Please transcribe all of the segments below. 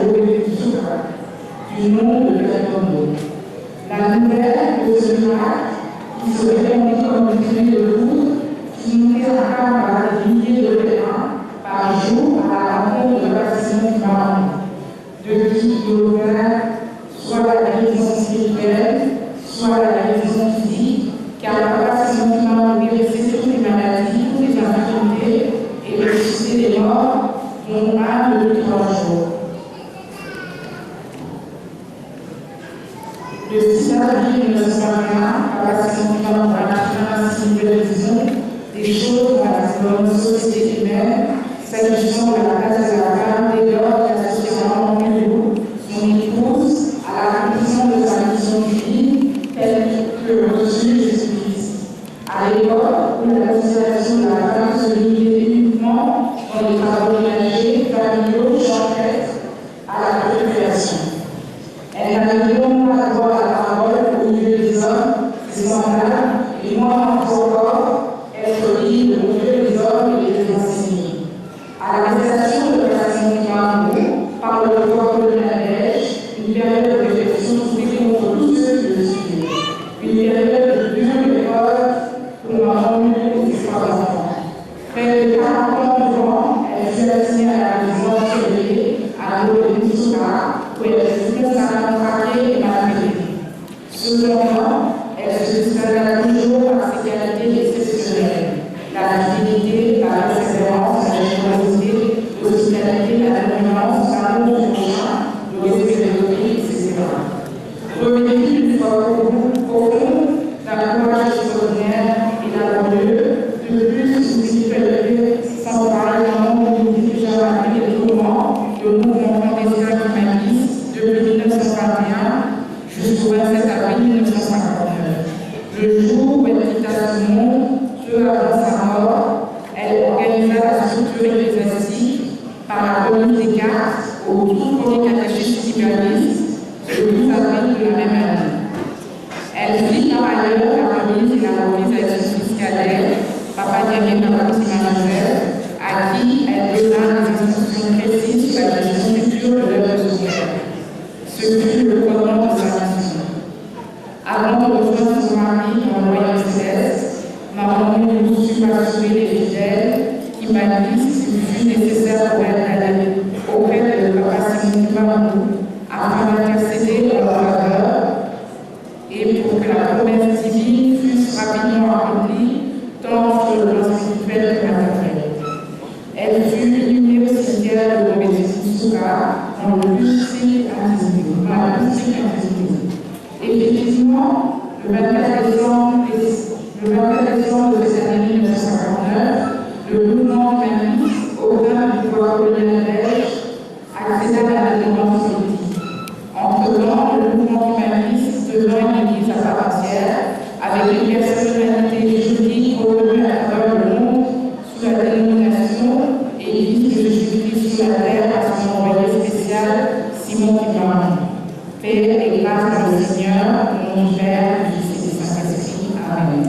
de Bobe-Kinsuka, du nom de Katondo. La nouvelle de ce miracle, qui se répandit comme une fumée de poudre, qui montait à Kamba des milliers de pèlerins par jour à la rencontre de Papa Simon Kimbangu, de qui il obtint soit la guérison spirituelle, soit la guérison physique, car Papa Simon Kimbangu guérissait toutes les maladies, toutes les infirmités et ressuscitait les morts, dont un de 3 jours. Le 6 avril 1921, Papa Simon Kimbangu affirma ainsi une nouvelle vision des choses dans la société humaine, s'agissant de la place de la femme dès lors qu'elle associe Maman Muilu, son épouse, à l'accomplissement de sa mission divine telle que reçue Jésus-Christ. À l'époque où la considération de la femme se limitait uniquement dans les travaux ménagers, familiaux, champêtres, à la procréation. Elle n'avait donc pas droit à la parole au milieu des hommes, ses semblables, et moins encore être libre au milieu des hommes et les enseigner. À l'arrestation de Papa Simon Kimbangu par le pouvoir colonial belge, une période de répression s'ouvrit contre tous ceux qui le suivaient. Une période de dure épreuve pour Maman Muilu et ses trois enfants. Près de 40 ans durant, elle fut assignée à la prison surveillée à Kinsuka, où elle fut constamment traquée et maltraitée. Cependant, elle se distingua toujours par ses qualités exceptionnelles: la fidélité, la persévérance, la générosité, l'hospitalité, la bienveillance, l'amour du prochain, le respect de l'autrui, etc. Revêtue d'une foi profonde, d'un courage extraordinaire et laborieux, de plus une spiritualité sans pareille, Maman Muilu dirigea malgré les tourments le mouvement clandestin humaniste depuis 1921 jusqu'au 27 avril 1959. Le jour où elle quitta ce monde, peu avant sa mort, elle organisa la structure ecclésiastique par la remise des cartes au tout premier catéchisme kimbanguiste le 12 avril de la même année. Elle fit par ailleurs la remise et la reprise avec son fils cadet, Papa Diangienda Kuntima Joseph, à qui elle donna des instructions précises sur la gestion future de l'œuvre de son père. Ce fut le fondement de sa mission. Avant de rejoindre son mari dans le royaume céleste, Maman Muilu sut rassurer les fidèles kimbanguistes qu'il fut nécessaire pour elle d'aller auprès de Papa Simon Kimbangu afin d'intercéder en leur faveur et pour que la promesse divine fût rapidement accomplie, tant sur le plan spirituel que matériel. Elle fut inhumée au cimetière de Bombé-Kinsuka dans le plus strict intimité. Dans la plus stricte intimité. Effectivement, le 24 décembre, le 24 décembre de cette année 1959, le mouvement humaniste, obtint du pouvoir colonial belge, accéda à l'indépendance politique. Entre-temps, le mouvement humaniste devint une église à part entière, avec une personnalité juridique reconnue à travers le monde sous la dénomination Église de Jésus-Christ sur la terre par son envoyé spécial, Simon Kimbangu. Paix et grâce dans le Seigneur, au nom du Père, du Fils et du Saint-Esprit. Amen.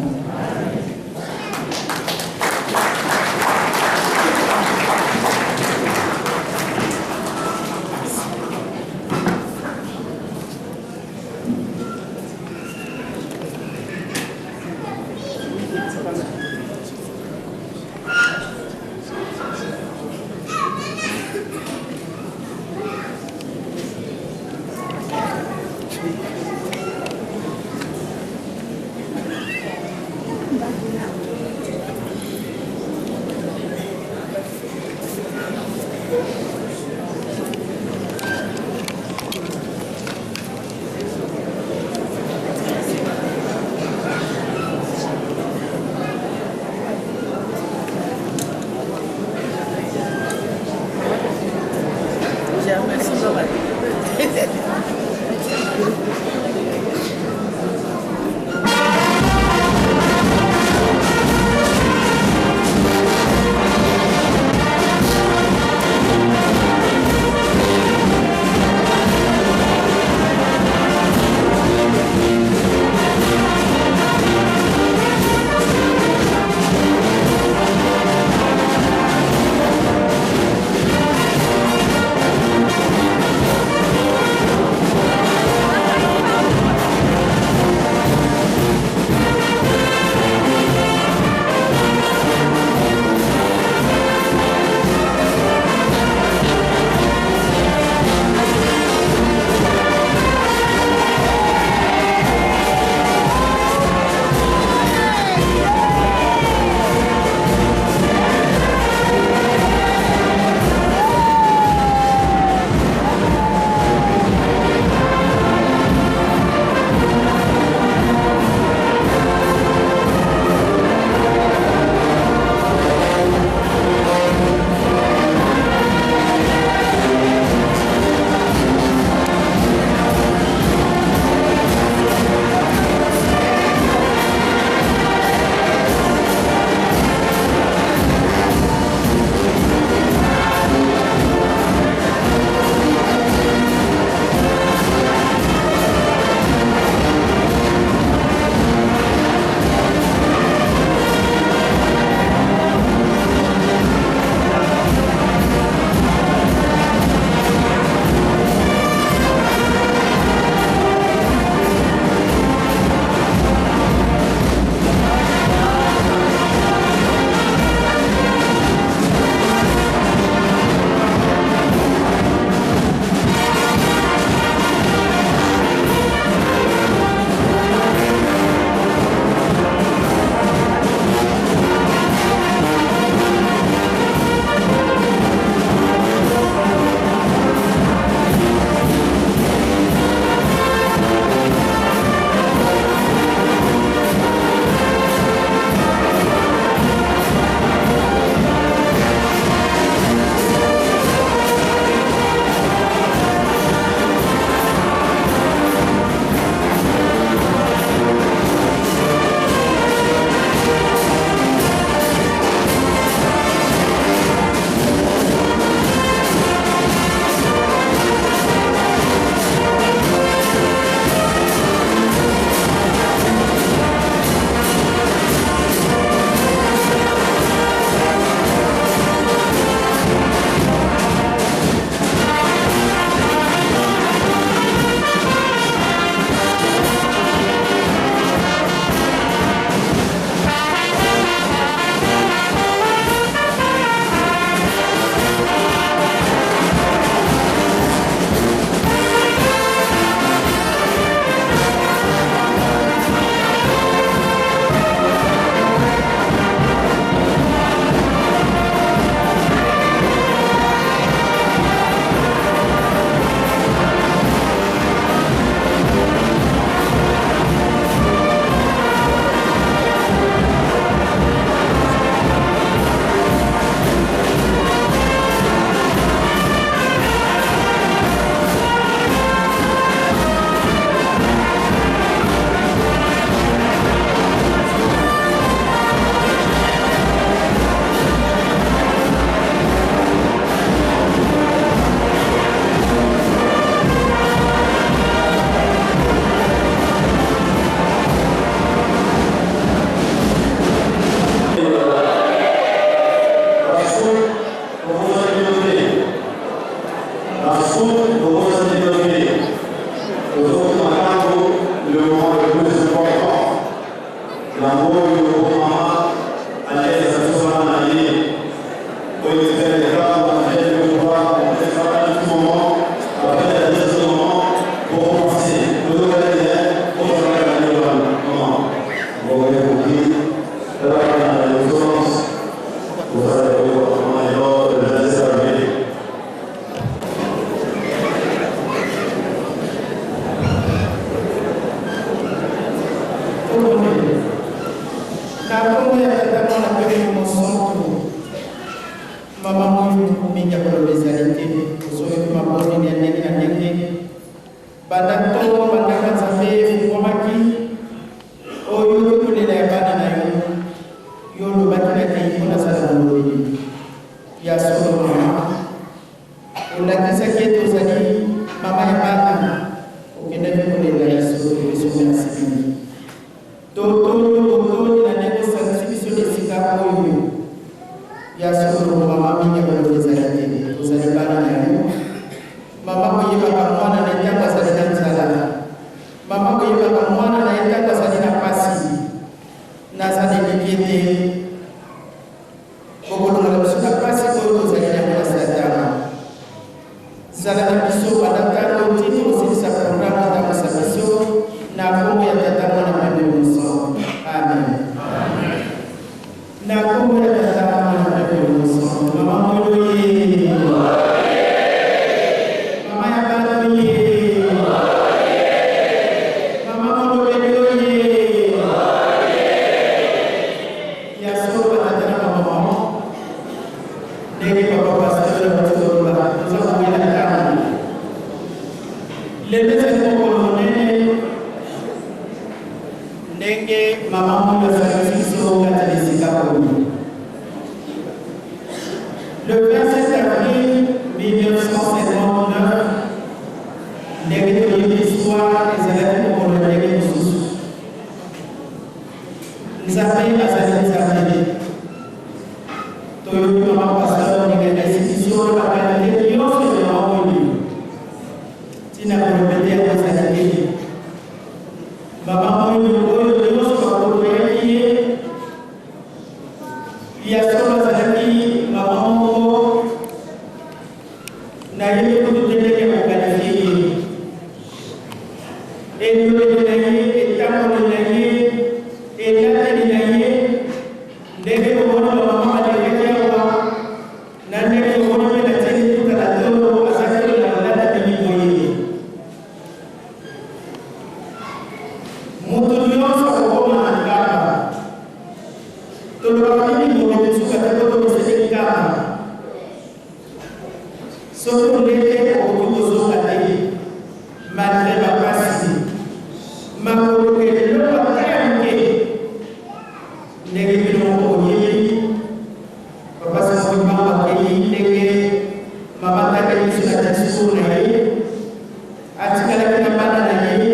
Makambo ya ndenge na ndenge. Banda ntongo bandako ya Nzambe efungwamaki, oyoki kolela ya bana na yo. Yo olobaki, Nakei mpo nazala molobeli. Ya solo, mama, olakisaki ete ozali mama ya bana, okendaki kolela. Ya solo, topesi yo merci mingi. Totondi, totondi na ndenge osangisi biso na esika oyo. Ya solo, mama, mingi ya koloba ezali te. Tozali bana na yo. Mama koyebaka mwana na ye ntango azali na nzala, mama koyebaka mwana na ye ntango azali na pasi. Naza na elikya ete bokolongola biso na pasi oyo tozali yango na Satana. Zala na biso banda ntango ti tokosilisa programme. Otambwisa biso na nkombo ya Tata, Mwana mpe Molimo. Amen. Na nkombo ya Tata, Mwana mpe Molimo. Mama Mwelo ye, mama ya bato ye, mama molobeli oye. Ya solo, batata na bamama, ndenge papa pasteur batoloba, toza kowela ntango. Lelo ezali mokolo monene, ndenge mama moko azalaki biso kati na esika oyo. Le 27 avril 1959, ndenge toyebi histoire, ezalaki mokolo ya ndenge mosusu. Nzambe azali Nzambe. Toyoki mama pasteur ndenge alakisi biso baqualité nyonso ya mama oyo. Ntina koloba te yango ezali te. Mama oyo, oyo nyonso bakotoyaki ye, ya solo azalaki mama moko nayebi kutu te ndenge koqualifier ye. Elobeli na ye, etamboli na ye, elateli na ye, ndenge omoni bamama balekaki awa na ndenge omoni mpe na tieli tuta na tolo, azalaki na kolata mingi boye. Moto nyonso akokoma na nkamba. Tolobaka mingi boye, tosuka te po tokoseke nkamba. Soki ondenge okoki kozonga te malgré bapasi, makolo eloko ata ya moke. Ndenge bino moko boyebi, papa Simon Kimbangu akei, ndenge mama atakaki biso na discours na ye, atikalaki na bana na ye.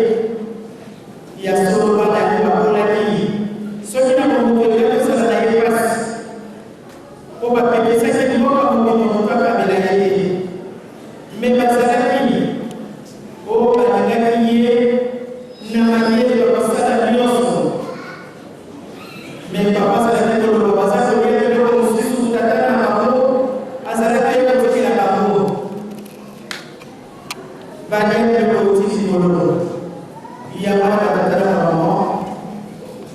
Ya solo, bana yango bakolaki. Soki na bomokeli kozala na ye pasi, mpo bapekisaki mboka mobimba moto akabela ye te, mais bazalaki oyo balingaki ye na mayele bakosala nyonso. Mais papa azalaki koloba, baza kolia biloko mosusu tata na bango azalaki ye kotikela bango. Balia biloko euti likolo. Yango wana, batata na bamama,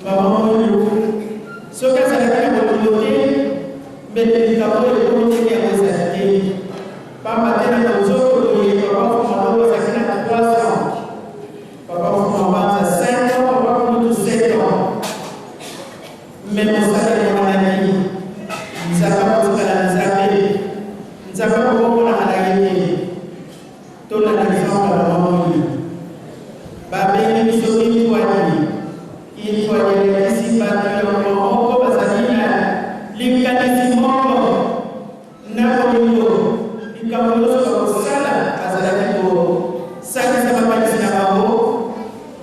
mama oyo soki azalaki na bolingo te, mbele likambo oyo ekomi ndenge yango ezali te. Pamba te na nzoto boye, papa Fumalo azalaki na 3 ans, papa Fuma Banza 5 ans, papa Kulutu 7 ans, mais mosala emonanaki. Nzambe akotikala Nzambe. Nzambe akomonaka na ye te. Tolanda exemple ya mama oyo babengi biso Intwani. Intwani elakisi bato ya moko bazali na likanisi moko na bolingo. Likambo nyonso bakosala, bazalaki kosangisa makanisi na bango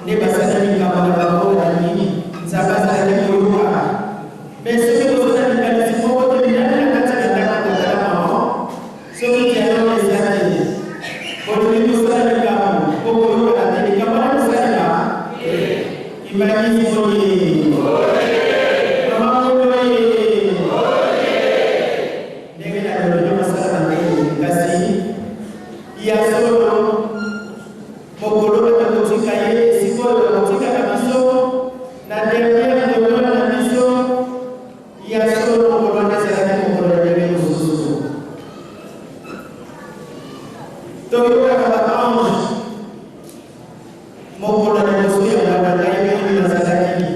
nde basali likambo na bango na nini. Nzambe azalaki koyoka. Mais soki boza na likanisi moko te, nani na kati ya ndako, tata na mama, soki dialogue eza te, bolingi kosala likambo po koyokana te, likambo wana kosalema. Imakisi oye, mama moko ye, ndenge na lolobi mosala na ndenge. Kasi ya solo, mokolo bakotika ye, sikoyo bakotikaka biso na dernière demeure na biso. Ya solo, mokolo wana ezalaki mokolo ya ndenge mosusu. Toyokaka baange. Mokolo ya liboso ya nganda, ngai mingi nazalaki.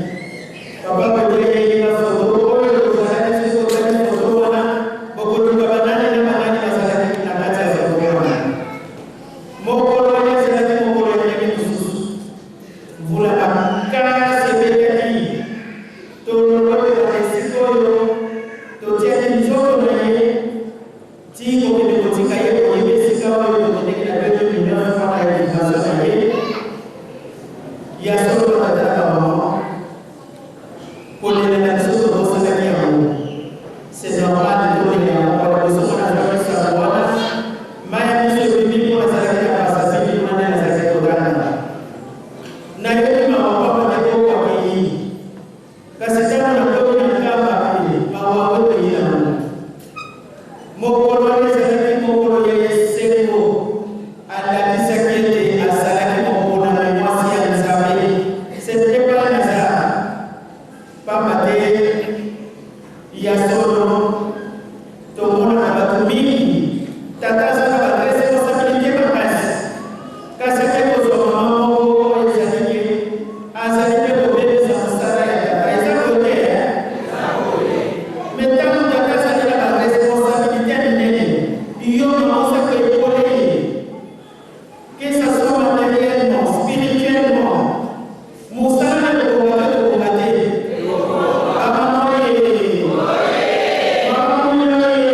Mokolo wana ezalaki mokolo ya ndenge mosusu. Mvula makasi ebetaki. Tolongwaki na esika oyo totiaki nzoto na ye tii kokende kotika ye, boyebi esika oyo tokendeki na 2009 wana ya invasion na ye. Ya solo, batata na bamama, kolela na biso tobosanaki yango. C'est normal tolela yango. Mbala liboso mpo nazwaki sango wana, mai ya miso ebimi, mpo nazalaki na Brazzaville kuna nde nazalaki kotanga. Nayebi mawa pamba te oyo akei, kasi ntango nakomi na Nkamba, mawa yango ekei nango. Mokolo wana ezalaki mokolo ya esengo. Alakisaki ete azalaki moponami mwasi ya Nzambe. C'était pas un hasard, pamba te ya solo tomonaka bato mingi, tata aza na baresponsabilité makasi, kasi ake kozwa mama moko oyo ezali ke azali mpe kobebisa mosala ya tata. Eza boye te? Mais ntango tata azali na baresponsabilité ya minene, yo mama oza koépauler ye, que ça soit matériellement, spirituellement, mosala na kokonga te, kokonga te. Bamama oye, mama oye,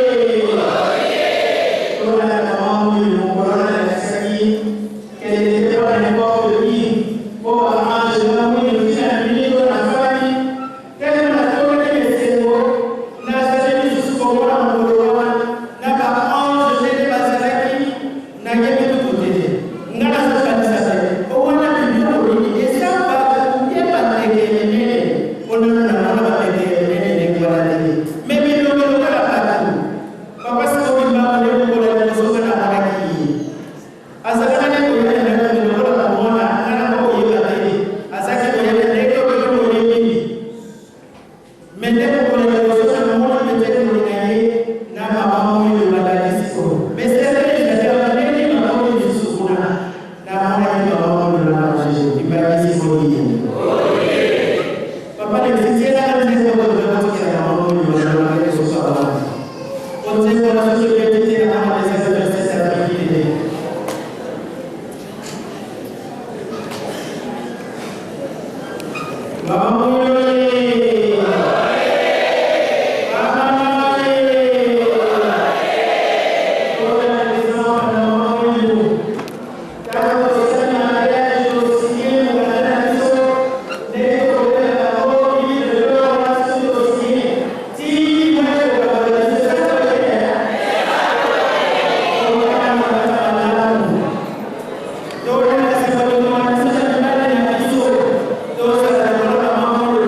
tolanda mama oyo. Mokolo wana alakisaki qu'elle n'était pas n'importe qui, mpo baange na mwindu ntina mingi oyo nafandi tellement natondaki esengo, nazali lisusu komona mokolo wana na baange ndenge bazalaki, nayebi kutu te. Nga nazokanisa te owana biloko nini, eza bato ye bandeke minene, mpona namona bandeke ya minene ndenge wana te, mais bilongi lokola bato. Papa sikomi mbango nde mokolo ya liboso nga namonaki ye, azalaka nde koya na ndako lokola komona nga na koyeba te, azalaki koya na ndenge oyo boyebi. Mais nde mokolo ya liboso namoni peut-être kolinga ye na mama oyo balakisi ko, mais c'est vrai, ezali ndenge mama oyo lisusu kuna namonaki mama oyo na ange ibakisi koyi. Papa lexitielaka nzembo oyo tokotikela mama oyo bazalaka esoka wana, po nzembo wana soki obeti te na mama, eza le 27 avril te. Mama oyo, mama oyo, mama oyo, ntango tosali mariage, tosigner mokanda na biso ndenge tokobela bango livre wana. Soki tosigner ti mwa ekokabala biso, eza te malamu. Tolakisa bolingo na biso na mibali na biso, tozala lokola mama oyo.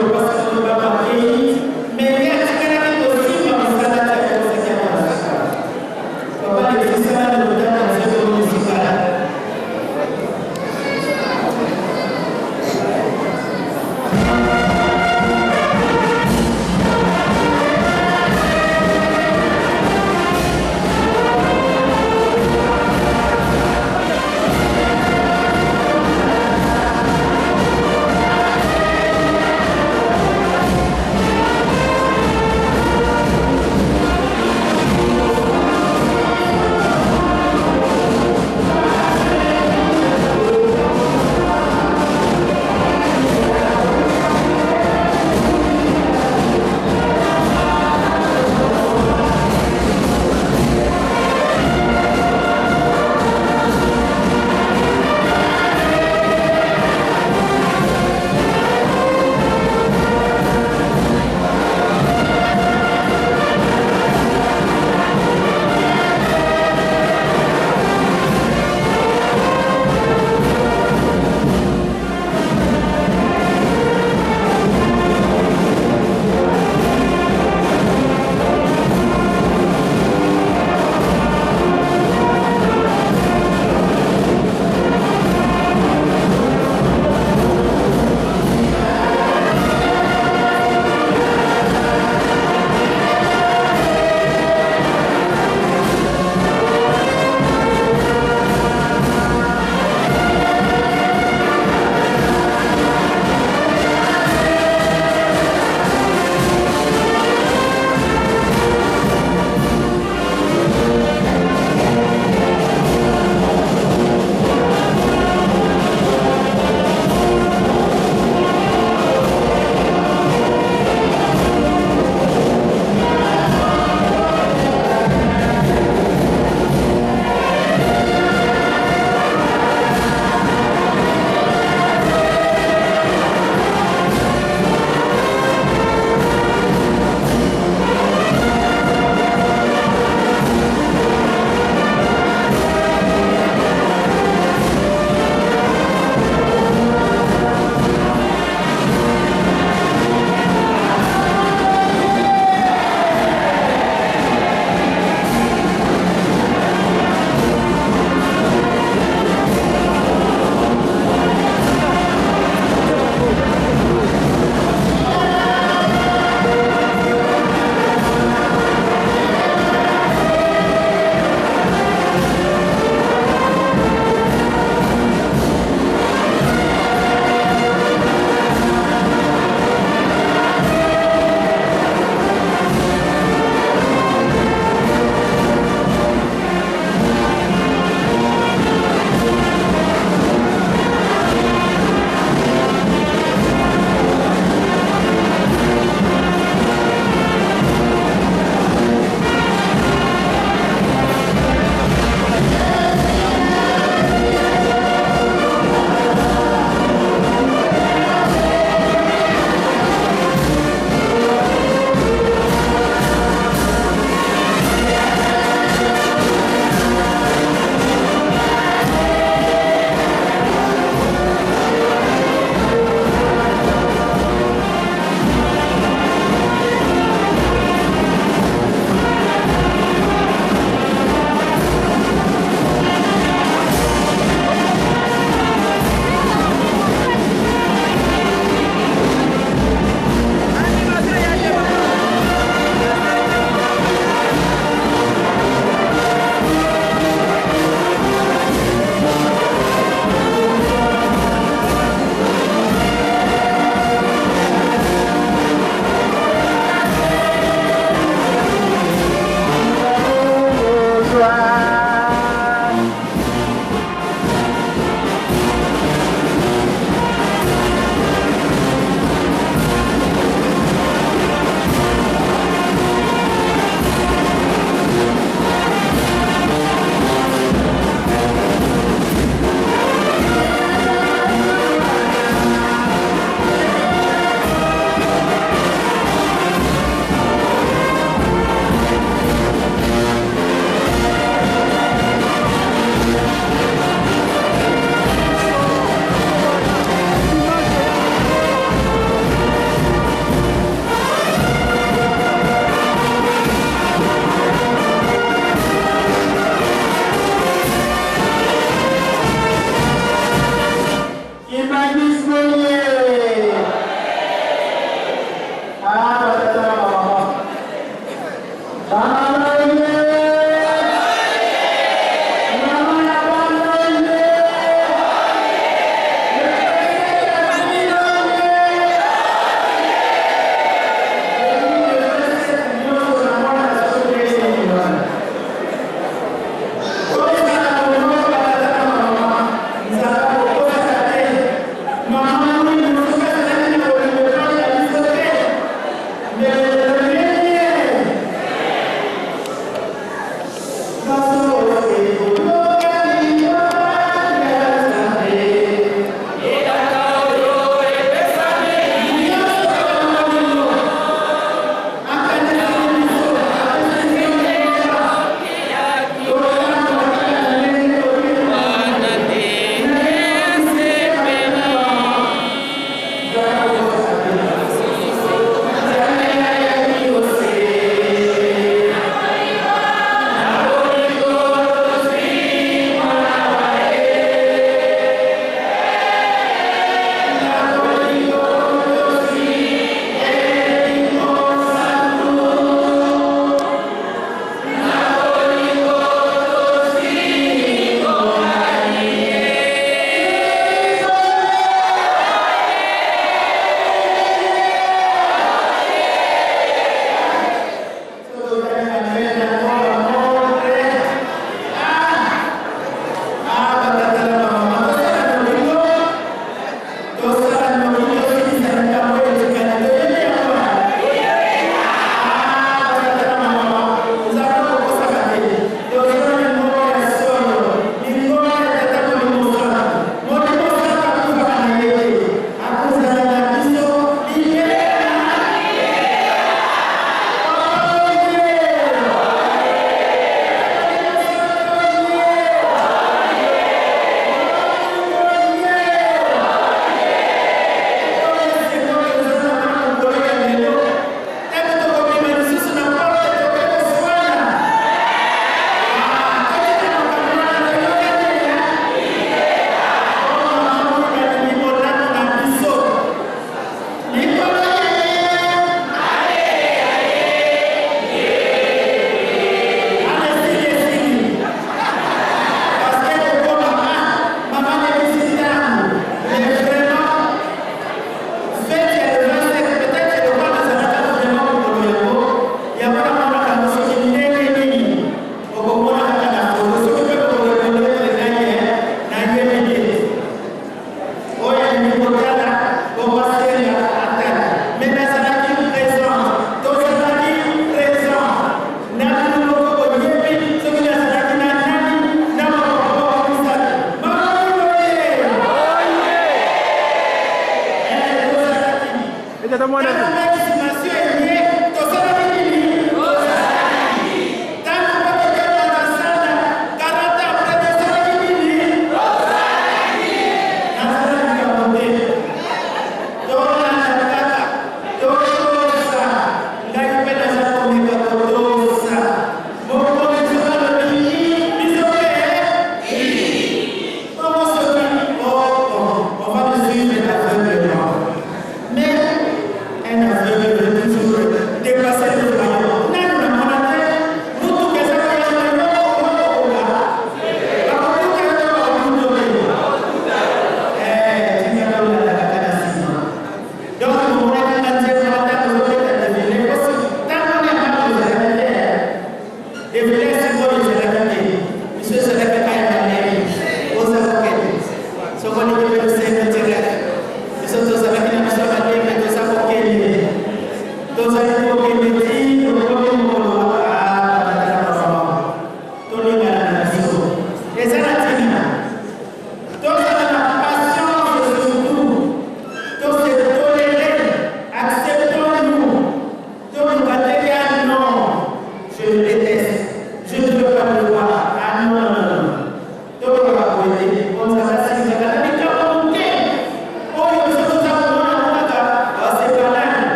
Tata mwana.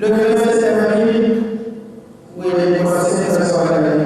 Le 27 avril, où est le procès de 1960.